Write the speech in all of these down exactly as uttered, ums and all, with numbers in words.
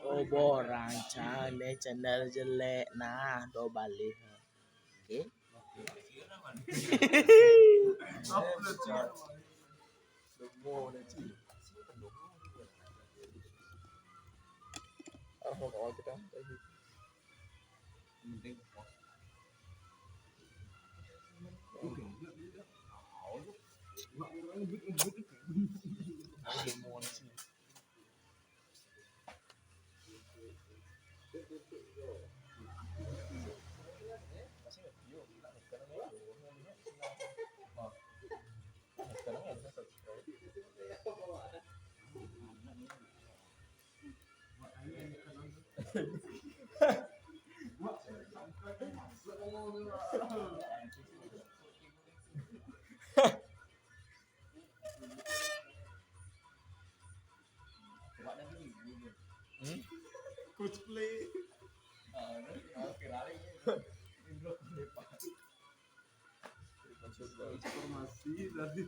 Oh, borang cale channel jelek. Nah, do balik. Oke. Hmm? Cosplay. Informasi tadi.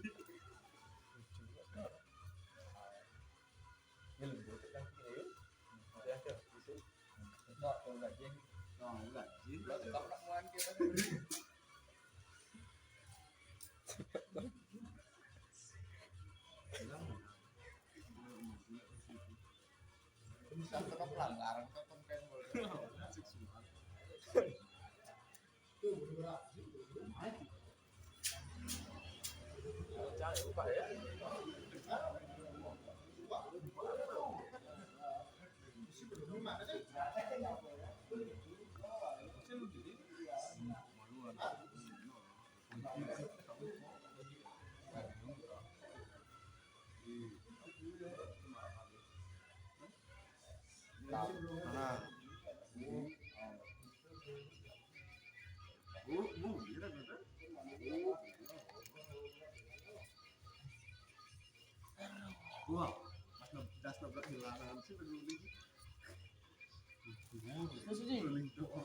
Wah, pas nab-, das nabrak jalanan sih peduli. Peduli dong.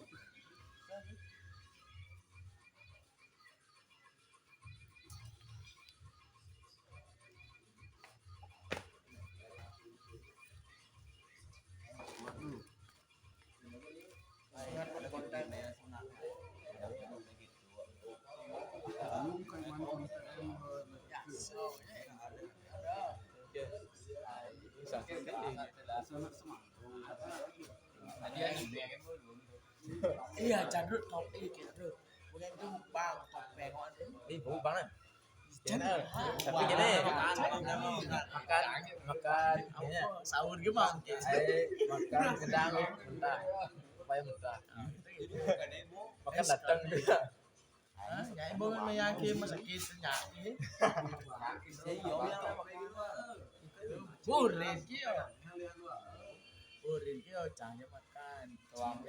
Iya, cadrut topik, cadrut. Bukan itu bang, topeng. Ih, bau banget. Tapi gini, makan, makan, makan, sahur gimana? Eh, makan sedang muntah, supaya muntah. Makan datang juga. Hah? Nyai bangun menyakit, masakit nyai. Burin kio. Burin kio, cangnya makan. Tuang.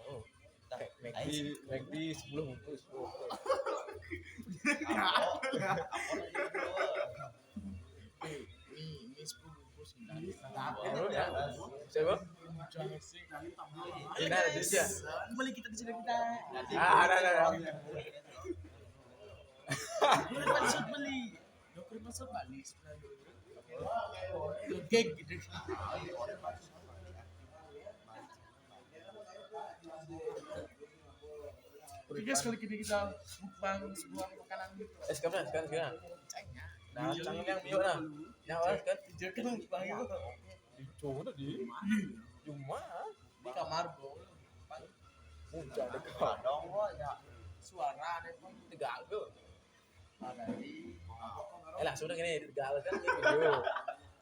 Oh. Mac-, McD, McD sepuluh bungkus. Ini, ini sepuluh bungkus. Siapa? Ini ada dia. Beli kita di sini kita. Ah, ada, ada, ada. Beli, maksud beli. Dokter masuk balik sebelah dulu. Geng gitu. Oke, guys, kali ini kita mukbang sebuah makanan. Eh, sekarang, sekarang, sekarang. Nah, yang biar nah. Yang awal kan? Dia kan mukbang itu. Di cowok tadi. Cuma di kamar, bro. Puncak dekat. Dong, ya. Suara ada pun tegal tuh. Eh, langsung dah gini, di Tegal kan, gini, video.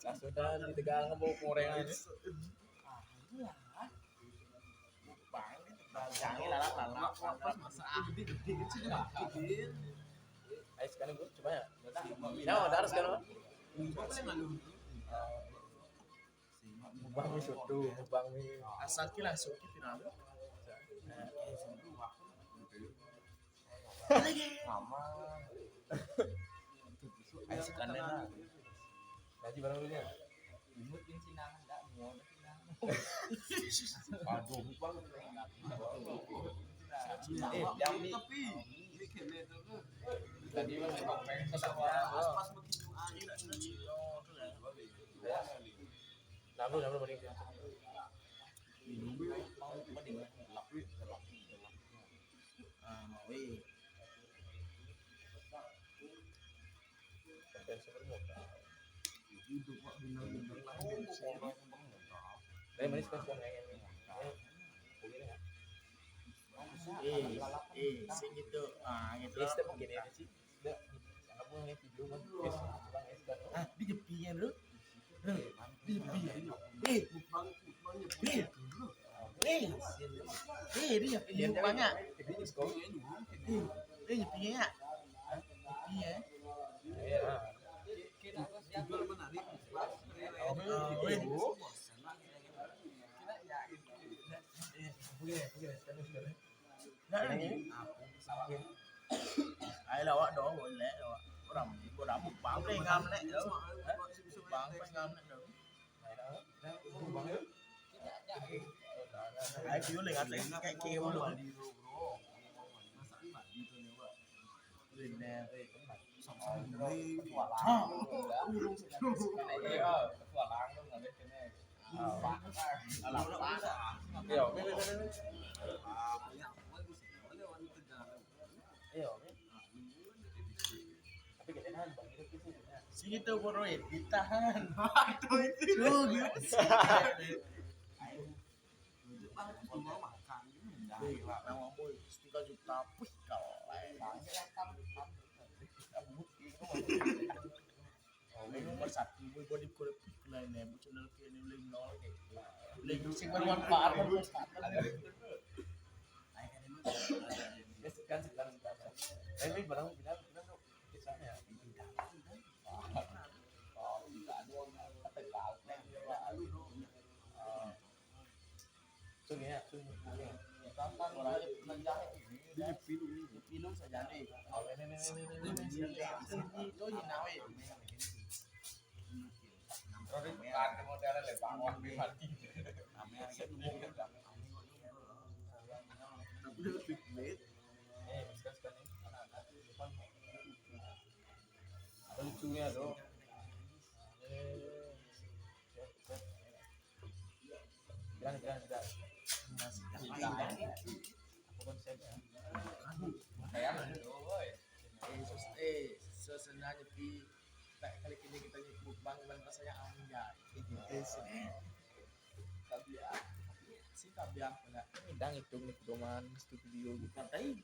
Langsung dah di Tegal ngebau gorengan. Ah, iya. Bang, jangan lalap, lalap, lalap. Ayo, sekarang gua coba ya. Nah, udah sekarang. Mukbang mi soto, mukbang mi. Asal ki langsung ki viral. Mama. Ayo, sekarang lah. Gaji barang dulu ya. Imut yang Cina, enggak, mau Cina. Aduh, mukbang. Eh, yang mi. Tapi ini kena tu ke? Tadi mah topeng sama. Pas-pas begini aja. Lalu, lalu, balik. Ah, mau, weh. Topeng sebenarnya. Tapi manis kan, Bang, kayaknya. Eh, eh, sing gitu. Ah, gitu. Ini step gini aja sih. Udah, jangan buang ya video, Bang. Yes, Bang, yes, Bang. Ah, di jepinya, Bro. Bro, di jepinya. Eh, eh, eh, eh, di jepinya, Bang, ya. Eh, eh, jepinya, ya. Jepinya. Iya. Judul menarik. Oh, weh. Nah, ini. Ayo lah, awak dong, boleh, awak. Orang, orang mukbang, pengen ngamlek, tau. Mukbang, pengen ngamlek, tau. Ayo, view lagi, kayak kewal, loh. Kuliner. Hah? Petualang tuh, nggak ada kene. Iya, oke, oke, oke. Iya, oke. Tapi kita kan Bang Iruk itu punya. Sini tuh, Bro, ya, ditahan. Aduh, itu. Tuh, gitu sih. Bang, mau makan. Wih, nama boy, tiga juta. Wih, kalau lain. Bang, ya, tam, tam. Rambut, gitu. Oh, ini nomor satu, boy, body kulit lain ya, channel kayak ini, link nol, kayak gitu. Link sing bermanfaat, bermanfaat. Ayo, kan, sekarang, sekarang. Tapi barang bilang, bilang tuh, kisahnya. Oh, tidak ada, kata kau, kan, dia, Pak. Oh. Sung ya, sung, sung ya. Orang itu pernah jahit ini. Dia pilu, dia pilu saja nih. Oh, ini, ini, ini, ini, ini. Itu, ini, nawe. Terus kan, modalnya le, Bang, wah, mati. Tapi lebih duit. Eh, sekarang, sekarang ini. Lucunya tuh. Eh, set, set. Bilang, bilang, bilang. Apa konsepnya? Kayak apa tuh, boy? Eh, sus-, eh, suasananya di, tak kali ini kita nyebut Bang, Bang, rasanya anjay. Gitu sih. Tapi ya, si tapi apa nggak? Ini dang itu nih, pedoman studio gitu. Katai,